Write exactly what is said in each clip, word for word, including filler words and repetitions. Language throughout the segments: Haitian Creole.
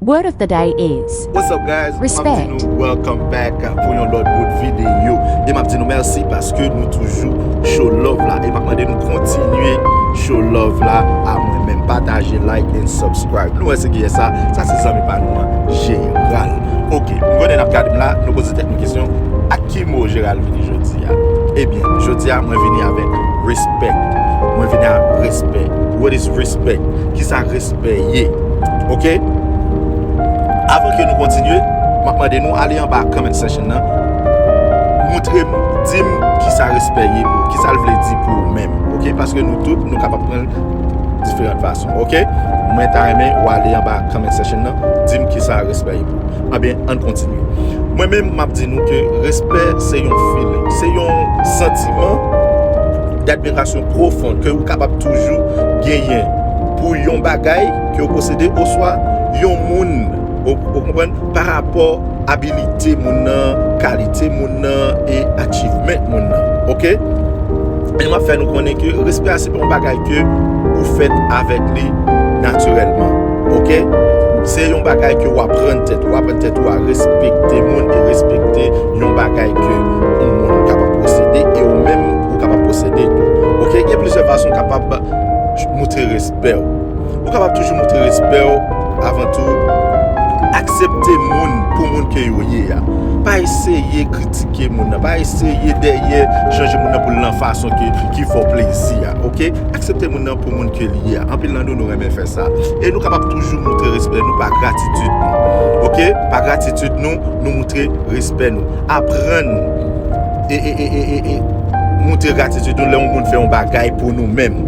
Word of the day is What's up, guys? Respect. M ap di nou welcome back pou yon lòt bout videyo. E m ap di nou mèsi paske nou toujou show love la. E m ap mande nou kontinye show love la a mwen menm. Pataje, like and subscribe. Nou wè se kiyès sa? Sa se zanmi pa nou an, Jeral. Ok, m konnen n ap gade m la, nou poze tèt nou kesyon, ak ki mo Jeral vini jodi a? Ebyen, jodi a mwen vini avèk respect. Mwen vini a respect. What is respect? Kisa respect ye? Ok? Avan ke nou kontinye, m ap mande nou ale anba comment section nan. Montre m, di m kisa respect ye pou ou, kisa l vle di pou ou menm. Ok? Paske nou tout, nou kapab pran l diferan fason. Ok? Mwen ta renmen ou ale anba comment section nan, di m kisa respect ye pou ou. Ebyen, ann kontinye. Mwen menm, m ap di nou ke respè se yon feeling, se yon santiman d admirasyon pwofon ke ou kapab toujou genyen pou yon bagay ke ou posede oswa yon moun, ou, ou konprann, pa rapò abilite moun nan, kalite moun nan e achievement moun nan. Ok? E m ap fè nou konnen ke respè a se pa yon bagay ke ou fèt avèk li natirèlman. Ok? Se yon bagay ke w aprann tèt ou, w aprann tèt ou a respekte moun e respekte yon bagay ke yon moun kapab posede e ou menm ou kapab posede tou. Ok? Gen plizyè fason w kapab moutre respè w. Ou kapab toujou moutre respè w avan tou. Aksepte moun pou moun ke yo ye a. Pa eseye kritike moun nan. Pa eseye dèyè chanje moun nan pou l nan fason ke, ki fè w plezi a. Ok? Aksepte moun nan pou moun ke li ye a. Anpil nan nou, nou renmen fè sa. E nou kapab toujou moutre respè nou pa gratitid nou. Ok? Pa gratitid nou, nou moutre respè nou. Aprann e, e, e, e, e, e moutre gratitid nou lè yon moun fè yon bagay pou nou menm.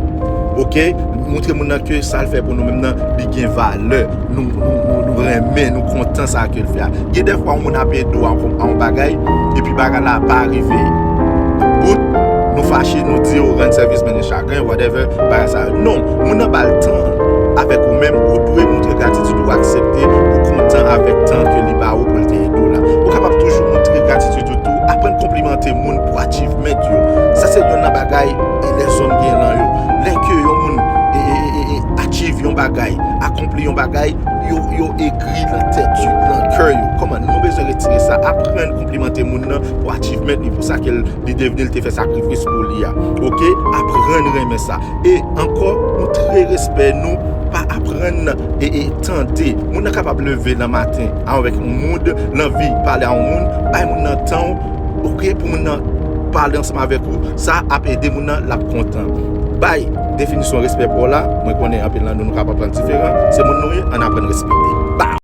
Ok? Moutre moun nan ke sa l fè pou nou menm nan, li gen valè. Nou, nou, nou, nou renmen, nou kontan sa ke l fè a. Gen dèfwa yon moun ap ede w a yon, a yon bagay, epi bagay la pa rive bout, nou fache, nou di yo rann sèvis, mennen chagren, whatever, bagay sa yo. Non, moun nan ba l tan avèk ou menm, ou dwe moutre gratitid ou, aksepte ou kontan avèk tan ke li ba ou pou l te ede w la. Ou kapab toujou moutre gratitid ou tou, aprann konplimante moun pou achievement yo. Sa se yonn nan bagay e lèzòm gen lan yo. Lè ke yon moun e, e, e, e, e achieve yon bagay, akonpli yon bagay, yo, yo egri lan tèt yo, lan kè yo. Kòman nou bezwen retire sa? Aprann konplimante moun nan pou achievement li, pou sa ke l, li devni, l te fè sakrifis pou li a. Ok? Aprann renmen sa. E ankò, moutre respè nou pa aprann e, e tande. Moun nan kapab leve nan maten avèk yon mood, lanvi pale a yon moun, bay moun nan tan w, ok, pou moun nan pale ansanm avèk ou. Sa ap ede moun nan, l ap kontan. Bay definisyon respè pou w la, mwen konnen anpil nan nou, nou kapab pran diferan. Se moun nou ye, ann aprann respekte. Bam!